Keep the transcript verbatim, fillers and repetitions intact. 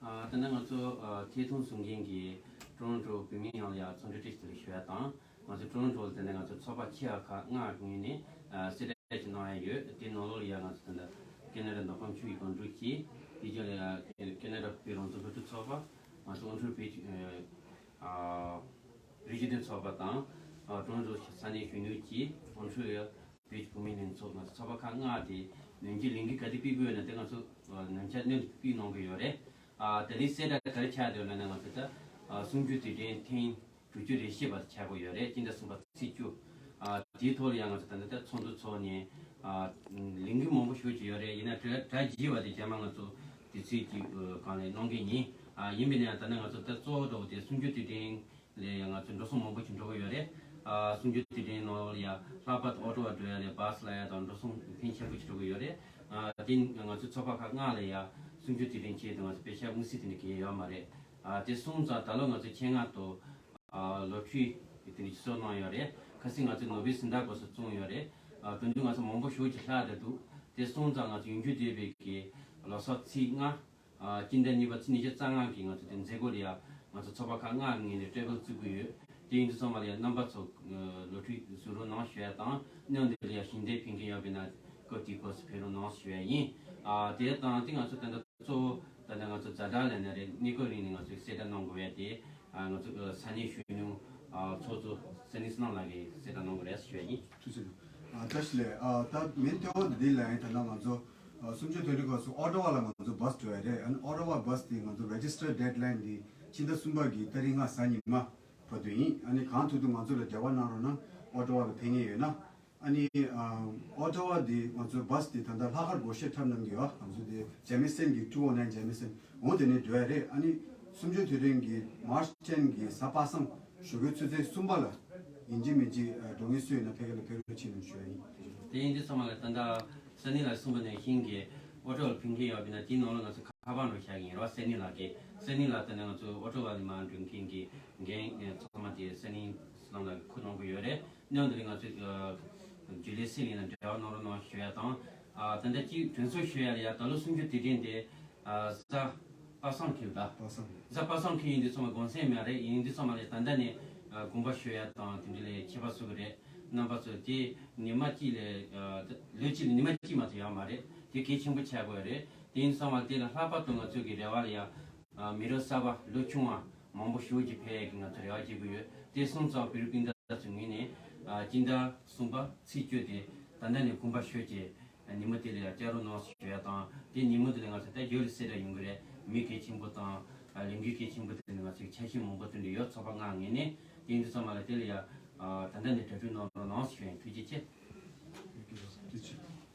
ཨ། ད་ནི་ང་ཚོ་ཨ་ཐད་གཏོང་བཟོ་མཁན་གྱི་ཀྲུང་ཀྲོ་བོད་མི་ཡོངས་ལ་ཡང་འཚམས་འདྲི་བཀྲ་ཤིས་བདེ་ལེགས་ཞུ་ཡ་དང་། ང་ཚོ་ཀྲུང་ཀྲོ་ལ་ད་ནི་ང་ཚོ་ཚོགས་པ་ཆེ་བ་ཁག་ལྔ་ངོས་ནས་ཨ་གསལ་བསྒྲགས་ཅིག་གནང་ཡ་ཡོད། དེ་ནང་ལོགས་ལ་ཡང་ང་ཚོ་ད་ལྟ་ཀེ་ན་ཌ་མདོ་ཁམས་ཆུ་བཞི་སྒང་དྲུག་གི་དེ་རྗེས་ལ་ཡང་ཀེ་ན་ཌ་བོད་རང་བཙན་སློབ་ཕྲུག་ཚོགས་པ། ང་ཚོ་ཨོན་ཊ་རི་ཡོ་བོད་ཨ་རི་རྒྱུད་ཚོགས་པ་དང་། ཨ་ཀྲུང་ཀྲོ་ས་གནས་གཞོན་ནུ་གི་ཨོན་ཊ་རི་ཡོ་བོད་ཀྱི་བུད་མེད་ལྷན་ཚོགས། ང་ཚོ་ཚོགས་པ་ཁག་ལྔ་དེ་ནན་གྱིས་ལས་འགུལ་ག་དེ་སྤེལ་དགོས་ཡོད་ན་དེ་ང་ཚོ་ནན་ཆ་སྣོན་དུ་སྤེལ་གནང་གི་ཡོད་རེད། ཨ་དེ་རིང་གསལ་བསྒྲགས་ག་རེ་ཆགས་བསྡད་ཡོད་ན་ང་ཚོ་ད་ཨ་གསུམ་བཅུའི་དུས་དྲན་ཐེངས་དྲུག་ཅུ་རེ་བཞི་པ་ཆགས་ཀྱི་ཡོད་རེད། སྤྱི་ཟླ་གསུམ་པ་ཚེས་བཅུ། ཨ་དེའི་ཐོག་ལ་ཡང་ང་ཚོ་ད་ལྟ་ད་ཚོགས་འདུ་ཚོགས་ནས་ཨ་ལས་འགུལ་མང་པོ་ཞེ་པོ་ཅིག་ཡོད་རེད། ཡིན་ན་གྲ་གྲ་རྒྱས་པ་དེ་རྗེས་མ་ང་ཚོ་དུས་ཚོད་ཀྱི་ཨ་སྒང་ལ་གནང་གི་ཡིན། ཨ་ཡིན་པས་ན་ཡང་ད་ནི་ང་ཚོ་ད་གཙོ་བོ་འདྲ་བོ་དེ་གསུམ་བཅུའི་དུས་དྲན་ལ་ཡང་ང་ཚོ་འགྲོ་སོང་མང་པོ་ཞིག་འགྲོ་གི་ཡོད་རེད། ཨ་གསུམ་བཅུའི་དུས་དྲན་ནང་ལ་ཡང་ལྷག་པར་དུ་ཨོ་ཊོ་བ་འགྲོ་ཡ་ལ་བཱ་སི་གླ་ཡ་དང་འགྲོ་སོང་ཕོན་ཆེན་པོ་ཞིག་འགྲོ་གི་ཡོད་རེད། ཨ་དེ་ང་ཚོའི་ཚོགས་པ་ཁག་ལྔ་ལ་ཡང་གསུམ་བཅུའི་དུས་དྲན་ཆེད་དུ་ང་ཚོ་པེ་ཤ་དངུལ་རྩིས་དེ་འདྲ་གང་ཡང་ཡོད་མ་རེད། ཨ་དེ་སོང་ཙང་ད་ལོ་ང་ཚོ་ཆེད་མངགས་ཏུ་ཨ་ལོ་ཊ་རི་དེ་འདྲ་ཞིག་བཟོ་གནང་ཡོད་རེད། ཁ་སང་ང་ཚོས་ནོ་བེལ་གཟེངས་རྟགས་སྐབས་སུ་བཙོངས་ཡོད་རེད། ཨ་དེ་འདྲ་ང་ཚོ་མང་པོ་ཞེ་པོ་ཅིག་ལྷག་བསྡད་འདུག་དེ་སོང་ཙང་ང་ཚོ་ཡོང་རྒྱུ་བསྡད་པའི་གི་ལོ་གསར་ཚེས་ལྔ། ཨ་སྤྱི་ཟླ་གཉིས་པ་ཚེས་ཉི་ཤུ་རྩ་ལྔ་གི་ང་ཚོ་དེ་མཛད་སྒོ་ལ་ཡང་ང་ཚོ་ཚོགས་པ་ཁག་ལྔ་ངོས་ནས་སྤྲོ་པོ་བརྩི་གི་ཡོད། དེ་ཡིན་དུས་ཚང་མ་ལ་ཡང་རྣམ་པ་ཚོ་ལོ་ཊ་རི་བཟོ་རོགས་གནང་ཞུ་ཡ་དང་། གནས་འདི་ལ་ཡང་ཞལ་འདེབས་ཕུལ་མཁན་ཡོད་པས་ན་སྐབས་དེའི་སྐབས་སུ་ཕེབས་རོགས་གནང་ཞུ་ཡ་ཡིན། ཨ་དེ་དང་དེ་ང་ཚོ་ད་ལྟ་གཙོ་བོ་ད་ལྟ་ང་ཚོ་ཛ་དྲག་ལ་ན་རེ་གནས་སྐབས་རིང་ནས་ང་ཚོས་གསལ་བསྒྲགས་གནང་དགོས་པས་དེ་ང་ཚོ་ས་གནས་གཞོན་ནུ་ཚོགས་གཙོ་སེ་ནི་བསོད་ནམས་ལགས་ཀྱིས་གསལ་བསྒྲགས་གནང་དགོས་རེད་ཞུ་ཡ་ཡིན། ཐུགས་རྗེ་ཆེ། ཨ་བཀྲ་ཤིས་བདེ་ལེགས། ཨ་ད་མིན་ཏེ་འོ་འདི་ལ་ཡིན། ད་ལྟ་ང་ཚོ་ཨ་གསུམ་བཅུའི་དུས་དྲན་སྐབས་སུ་ཨོ་ཊོ་བ་ལ་ང་ཚོ་བཱ་སི་འགྲོ་ཡ་རེད། ཨ་ནི་ཨོ་ཊོ་བ་བཱ་སི་དེ་ང་ཚོ་རེ་ཇི་སི་ཊར་ཌེཌ་ལའིན་དེ་ཕྱི་ཟླ་གསུམ་པ་གི་ཏ་རིག་ལྔ་གཟའ་ཉི་མ་བར་དུ་ཡིན། ཨ་ནི་གང་ཐུབ་ཐུབ་ང་ཚོ་ལ་འབྲེལ་བ་གནང་རོགས་གནང་། ཨོ་ཊོ་བ་ལ་ཕེབས་མཁན་ཡོད་ན། ཨ་ནི་ཨ་ཨོ་ཊོ་བ་དེ་ང་ཚོ་བཱ་སི་དེ་ད་ལྟ་ལྷག་དཀར་སྒོར་གཞས་འཁྲབ་གནང་གི་ཡོད། ང་ཚོ་དེ་ཇེ་མི་སན་གྱི་ཊུ་ཨོ་ནའིན་ཇེ་མི་སན་འོ་དེ་ནས་འགྲོ་ཡ་རེད། ཨ་ནི་གསུམ་བཅུའི་དུས་དྲན་གྱི་མཱར་ཅི་ཊེན་གྱི་གཟའ་པ་སངས་ཞོགས་ཀའི་ཆུ་ཚོད་གསུམ་པ་ལ་ཡིན་གཅིག་མིན་གཅིག་ཨ་འགྲོ་མཁན་སུ་ཡོད་ན་ཕ་གི་ལ་ཕེབས་རོགས་བྱེད་གནང་ཞུ་ཡ་ཡིན། དེ་ཡིན་དུས་ཚང་མ་ལ་ད་ལྟ་སེ་ནི་ལགས་གསུངས་པ་ནང་བཞིན་གྱི་ཨོ་ཊོ་བ་ལ་ཕུལ་མཁན་ཡོད་པས་ན་དེའི་ནང་ལ་ང་ཚོ་ཁ་པར་འགྲོ་བཞག་གི་ཡིན་རེད་བ། སེ་ནི་ལགས་ཀྱིས། སེ་ནི་ལགས་ད་ནི་ང་ཚོ་ཨོ་ཊོ་བ་ནས་མར་འགྲོ་མཁན་གྱི་འགན་ཚང་མ་དེ་སེ་ནི་བསོད་ནམས་ལགས་ཀྱིས་ཁུར་གནང་གི་ཡོད་རེད། གནས་འདི་ལ་ང་ཚོ་ཇུ་ལི་སི་ལིན་ལ་འབྲེལ་བ་གནང་རོགས་གནང་ཞུ་ཡ་དང་། ཨ་ད་ལྟ་གཅིག་དྲན་གསོ་ཞུ་ཡ་ལ་ཡ་ད་ལོ་གསུམ་བཅུའི་དུས་དྲན་དེ་ཨ་གཟའ་པ་སངས་འཁེལ་ད། པ་སངས། གཟའ་པ་སངས་འཁེལ་ཡིན་དུས་ཚང་མ་དགོང་ཟས་མེད་རེད། ཡིན་དུས་ཚང་མ་ལ་ད་ལྟ་ནས་ཨ་དགོངས་པ་ཞུ་ཡ་དང་དེ་འདྲ་ལ་ཁྱད་པར་བཟོ་གི་རེད། རྣམ་པ་ཚོ་དེ་ཉི་མ་གཅིག་ལ་ཨ་ལོ་གཅིག་ལ་ཉི་མ་གཅིག་མ་གཏོགས་ཡོད་མ་རེད། དེ་གལ་ཆེན་པོ་ཆགས་དགོས་རེད། དེ་ཡིན་དུས་ཚང་མ་དེ་ལ་ལྷག་པར་དུ་ང་ཚོ་གི་རེ་བ་ལ་ཡ་ཨ་མི་རབས་གསར་པ་ལོ་ཆུང་བ་མང་པོ་ཞེ་པོ་ཅིག་ཕེབས་ཡ་གི་ང་ཚོ་རེ་བ་བྱེད་དགོས་ཡོད། དེ་སོང་ཙང་བོད་རིགས་སྤུན་ཟླ་ཚོའི་ངོས་ནས་ཨ་སྤྱི་ཟླ་གསུམ་པ་ཚེས་བཅུ་དེ་ད་ལྟ་ནས་དགོངས་པ་ཞུས་བྱས་ཉིན་མོ་དེ་ལ་ཡང་བཅར་རོགས་གནང་ཞུ་ཡ་དང་། དེ་ཉིན་མོ་དེ་ལ་ང་ཚོ་ད་རྒྱུན་རིང་གསལ་བསྒྲགས་ཡོང་གི་རེད། མི་གལ་ཆེན་པོ་དང་ལས་འགུལ་གལ་ཆེན་པོ་དེ་ལ་ང་ཚོའི་འཆར་གཞི་མང་པོ་བཏོན་ཏེ་ཡོད། ཚོགས་པ་ལྔ་ངོས་ནས། དེ་ཡིན་དུས་ཚང་མ་ལ་དེ་ལ་ཡང་ད་ལྟ་ནས་གྲ་སྒྲིག་གནང་རོགས་གནང་ཞུ་ཡ་ཡིན། ཐུགས་རྗེ་ཆེ། ཐུགས་རྗེ་ཆེ།